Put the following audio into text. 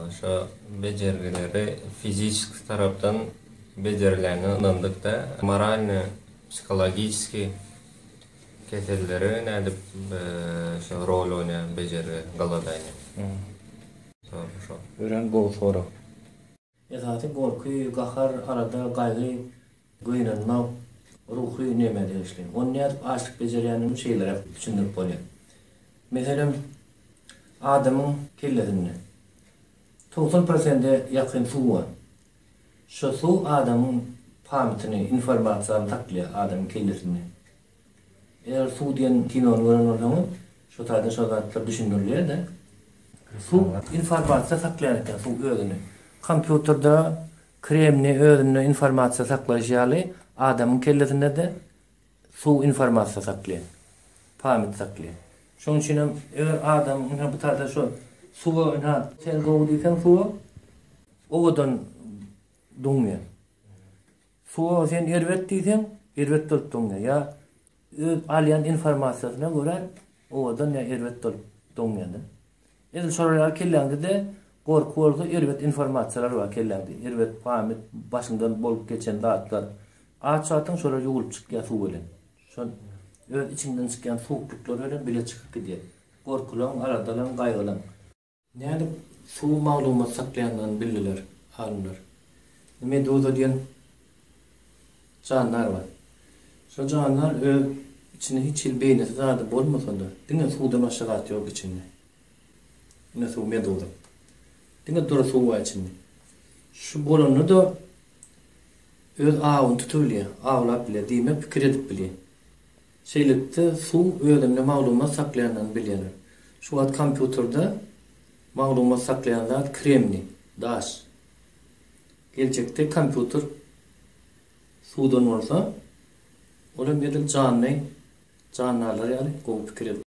Şo bejergileri fiziçeski tarapdan bejerilýänine ynandyk-da, moralny, psihologiçeski keselleri nädip şo rol oýnaýar bejergi golodaniýa? Sorag şo. Örän gowy sorag. Esasy gorky, gahar, alada, gaýgy, gynanmak ruhy nemä degişli. Ony nädip açlyk bejerýändigini şeýleräk düşündirip bolýar. Meselem, adamyň kellesinde 90 prosente ýakyn suw bar. Şo suw adamyň pamytyny, informasiýany saklaýar adamyň kellesinde. Eger Suw diýen kinony gören bolsaňyz, şo taýda şo zatlar düşündirilýär-de. Suw informasiýa saklaýan eken, suw özüni. Kompýuterde kremniý özünde informasiýa saklaýşy ýaly, adamyň kellesinde-de suw informasiýa saklaýar. Pamyt saklaýar. Şonuň üçin hem eger adam ynha bu taýda şo suwa ynha sen gowy diýseň suwa owadan doňýar. Suwa sen erbet diýseň, erbet bolup doňýar. Ýa öz alýan informasiýasyna görä owadan ýa erbet bolup doňýar-da. Edil şolar ýaly kelläňde-de gorky bolsa erbet informasiýalar bar kelläňde. Erbet pamyt, başyňdan bolup geçen zatlar. Aç wagtyň şolar ýuwulyp çykýar suw bilen. Şol öz içiňden çykýan suwuklyklar bilen bile çykyp gidýär. Gorkulaň, aladalaň, gaýgylaň. Nädip suw maglumat saklaýandygyny bildiler alymlar. Meduza diýen jandar bar. Şo jandar öz içinde hiç hili beýnisi zady bolmasa-da, diňe suwdan başga zat ýok içinde. Diňe suw meduza. Diňe dury suw bar içinde. Şu bolanda-da öz awyny tutup bilýär, awlap bilýär, diýmek pikir edip bilýär. Şeýlelikde, suw özünde maglumat saklaýandygyny bilýärler. Şu wagt kompýuterde maglumat saklaýan zat kremniý, daş. Geljekde kompýuter suwdan bolsa, ol hem edil janly jandarlar ýaly gowy pikir edip.